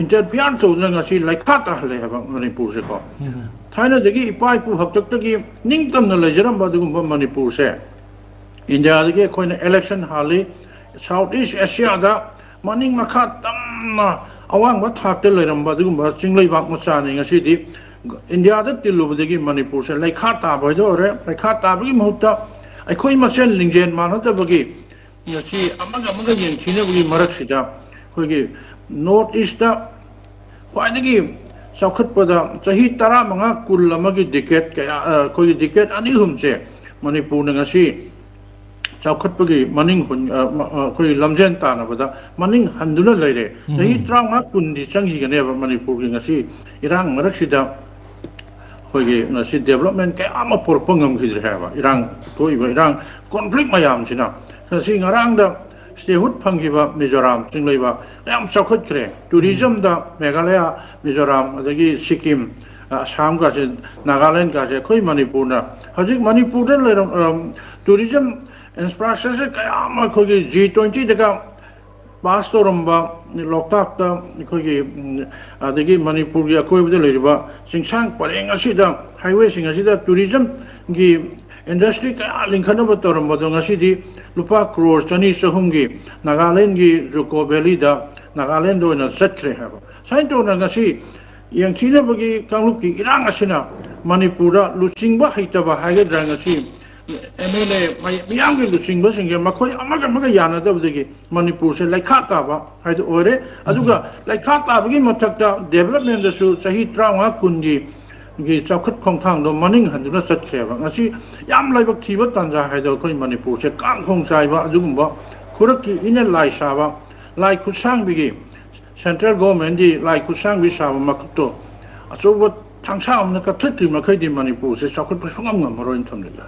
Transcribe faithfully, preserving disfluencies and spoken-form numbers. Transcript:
interfere ꯇꯧꯗꯨꯅ ꯉꯁꯤ ꯂꯩꯈꯥ ꯇꯥꯍꯜꯂꯦ ꯍꯥꯏꯕ ꯃꯅꯤꯄꯨꯔꯁꯦꯀꯣ꯫ ꯊꯥꯏꯅꯗꯒꯤ ꯏꯄꯥ ꯏꯄꯨ ꯍꯥꯛꯇꯛꯇꯒꯤ ꯅꯤꯡꯇꯝꯅ ꯂꯩꯖꯔꯝꯕ ꯑꯗꯨꯒꯨꯝꯕ ꯃꯅꯤꯄꯨꯔꯁꯦ ꯏꯟꯗꯤꯌꯥꯗꯒꯤ ꯑꯩꯈꯣꯏꯅ election ꯍꯥꯜꯂꯤ꯫ South East Asiaꯗ ꯃꯅꯤꯡ ꯃꯈꯥ ꯇꯝꯅ ꯑꯋꯥꯡꯕ ꯊꯥꯛꯇ ꯂꯩꯔꯝꯕ ꯑꯗꯨꯒꯨꯝꯕ ꯆꯤꯡꯂꯩꯕꯥꯛ ꯃꯆꯥꯅꯤ꯫ ꯉꯁꯤꯗꯤ ꯏꯟꯗꯤꯌꯥꯗ ꯇꯤꯜꯂꯨꯕꯗꯒꯤ ꯃꯅꯤꯄꯨꯔꯁꯦ ꯂꯩꯈꯥ ꯇꯥꯕ ꯍꯥꯏꯗꯣ ꯑꯣꯏꯔꯦ꯫ ꯂꯩꯈꯥ ꯇꯥꯕꯒꯤ ꯃꯍꯨꯠꯇ ꯑꯩꯈꯣꯏ ꯃꯁꯦꯟ ꯂꯤꯡꯖꯦꯜ ꯃꯥꯟꯅꯗꯕꯒꯤ ꯉꯁꯤ ꯑꯃꯒ ꯑꯃꯒ ꯌꯦꯡꯊꯤꯅꯕꯒꯤ ꯃꯔꯛꯁꯤꯗ ꯑꯩꯈꯣꯏꯒꯤ North Eastꯇ ꯈ꯭ꯋꯥꯏꯗꯒꯤ ꯆꯥꯎꯈꯠꯄꯗ ꯆꯍꯤ ꯇꯔꯥꯃꯉꯥ, ꯀꯨꯟ ꯑꯃꯒꯤ decade ꯀꯌꯥ, ꯑ, ꯑꯩꯈꯣꯏꯒꯤ decade ꯑꯅꯤ ꯑꯍꯨꯝꯁꯦ ꯃꯅꯤꯄꯨꯔꯅ ꯉꯁꯤ ꯆꯥꯎꯈꯠꯄꯒꯤ ꯃꯅꯤꯡ ꯍꯨꯟ-, ꯑ, ꯃ-, ꯑ, ꯑꯩꯈꯣꯏꯒꯤ ꯂꯝꯖꯦꯟ ꯇꯥꯟꯅꯕꯗ ꯃꯅꯤꯡ ꯍꯟꯗꯨꯅ ꯂꯩꯔꯦ꯫ ꯆꯍꯤ ꯎꯝ꯫ ꯇꯔꯥꯃꯉꯥ, ꯀꯨꯟꯗꯤ ꯆꯪꯈꯤꯒꯅꯦꯕ ꯃꯅꯤꯄꯨꯔꯒꯤ ꯉꯁꯤ ꯏꯔꯥꯡ ꯃꯔꯛꯁꯤꯗ ꯑꯩꯈꯣꯏꯒꯤ ꯉꯁꯤ development ꯀꯌꯥ ꯑꯃ ꯄꯨꯔꯛꯄ ꯉꯝꯈꯤꯗ꯭ꯔꯦ ꯍꯥꯏꯕ꯫ ꯏꯔꯥꯡ ꯊꯣꯛꯏꯕ ꯏꯔꯥꯡ, conflict ꯃꯌꯥꯝꯁꯤꯅ ꯉꯁꯤ ꯉꯔꯥꯡꯗ statehood ꯐꯪꯈꯤꯕ ꯃꯤꯖꯣꯔꯥꯝ ꯆꯤꯡꯂꯩꯕꯥꯛ ꯌꯥꯝ ꯆꯥꯎꯈꯠꯈ꯭ꯔꯦ꯫ Tourismꯗ ꯃꯦꯘꯥꯂꯌꯥ, ꯃꯤꯖꯣꯔꯥꯝ, ꯑꯗꯒꯤ ꯁꯤꯛꯀꯤꯝ, ꯑꯁꯥꯝꯒꯁꯦ, ꯅꯥꯒꯥꯂꯦꯟꯒꯁꯦ ꯑꯩꯈꯣꯏ ꯃꯅꯤꯄꯨꯔꯅ ꯍꯧꯖꯤꯛ ꯃꯅꯤꯄꯨꯔꯗ ꯂꯩꯔꯝ-, ꯑꯝ, tourism infrastructure ꯀꯌꯥ ꯑꯃ ꯑꯩꯈꯣꯏꯒꯤ G twentyꯗꯒ pass ꯇꯧꯔꯝꯕ ꯂꯣꯛꯇꯥꯛꯇ ꯑꯩꯈꯣꯏꯒꯤ, ꯎꯝ, ꯑꯗꯒꯤ ꯃꯅꯤꯄꯨꯔꯒꯤ ꯑꯀꯣꯏꯕꯗ ꯂꯩꯔꯤꯕ ꯆꯤꯡꯁꯥꯡ ꯄꯔꯦꯡ ꯑꯁꯤꯗ, highwayꯁꯤꯡ ꯑꯁꯤꯗ tourismꯒꯤ industry ꯀꯌꯥ ꯂꯤꯡꯈꯠꯅꯕ ꯇꯧꯔꯝꯕꯗꯣ ꯉꯁꯤꯗꯤ ꯂꯨꯄꯥ ꯀ꯭ꯔꯣꯔ ꯆꯅꯤ ꯆꯍꯨꯝꯒꯤ ꯅꯥꯒꯥꯂꯦꯟꯒꯤ ꯖꯨꯀꯣ ꯚꯦꯂꯤꯗ, ꯅꯥꯒꯥꯂꯦꯟꯗ ꯑꯣꯏꯅ ꯆꯠꯈ꯭ꯔꯦ ꯍꯥꯏꯕ꯫ ꯁꯨꯃꯥꯏꯅ ꯇꯧꯗꯅ ꯉꯁꯤ ꯌꯦꯡꯊꯤꯅꯕꯒꯤ ꯀꯥꯡꯂꯨꯞꯀꯤ ꯏꯔꯥꯡ ꯑꯁꯤꯅ ꯃꯅꯤꯄꯨꯔꯗ ꯂꯨꯆꯤꯡꯕ ꯍꯩꯇꯕ ꯍꯥꯏꯒꯗ꯭ꯔꯥ, ꯉꯁꯤ MLA ꯃꯤ-, ꯃꯤꯌꯥꯝꯒꯤ ꯂꯨꯆꯤꯡꯕꯁꯤꯡꯁꯦ ꯃꯈꯣꯏ ꯑꯃꯒ ꯑꯃꯒ ꯌꯥꯅꯗꯕꯗꯒꯤ ꯃꯅꯤꯄꯨꯔꯁꯦ ꯂꯩꯈꯥ ꯇꯥꯕ ꯍꯥꯏꯗꯨ ꯑꯣꯏꯔꯦ꯫ ꯑꯗꯨꯒ ꯂꯩꯈꯥ ꯇꯥꯕꯒꯤ ꯃꯊꯛꯇ developmentꯗꯁꯨ ꯆꯍꯤ ꯇꯔꯥꯃꯉꯥ, ꯀꯨꯟꯒꯤ ꯒꯤ ꯆꯥꯎꯈꯠ ꯈꯣꯡꯊꯥꯡꯗꯣ ꯃꯅꯤꯡ ꯍꯟꯗꯨꯅ ꯆꯠꯈ꯭ꯔꯦꯕ꯫ ꯉꯁꯤ ꯌꯥꯝ ꯂꯥꯏꯕꯛ ꯊꯤꯕ ꯇꯥꯟꯖꯥ ꯍꯥꯏꯗꯣ ꯑꯩꯈꯣꯏ ꯃꯅꯤꯄꯨꯔꯁꯦ ꯀꯥꯡꯈꯣꯡ ꯆꯥꯏꯕ ꯑꯗꯨꯒꯨꯝꯕ ꯈꯨꯔꯛꯀꯤ ꯏꯅ ꯂꯥꯏ ꯁꯥꯕ, ꯂꯥꯏ ꯈꯨꯠꯁꯥꯡꯕꯤꯒꯤ, central governmentꯀꯤ ꯂꯥꯏ ꯈꯨꯠꯁꯥꯡꯕꯤ ꯁꯥꯕ ꯃꯈꯨꯠꯇꯣ ꯑꯆꯧꯕ ꯊꯥꯡꯁꯥꯡ ꯑꯃꯅ ꯀꯛꯊꯠꯇ꯭ꯔꯤ ꯃꯈꯩꯗꯤ ꯃꯅꯤꯄꯨꯔꯁꯦ ꯆꯥꯎꯈꯠꯄ ꯁꯨꯡꯉꯝ ꯉꯝꯃꯔꯣꯏꯅ ꯊꯝꯖꯒꯦ꯫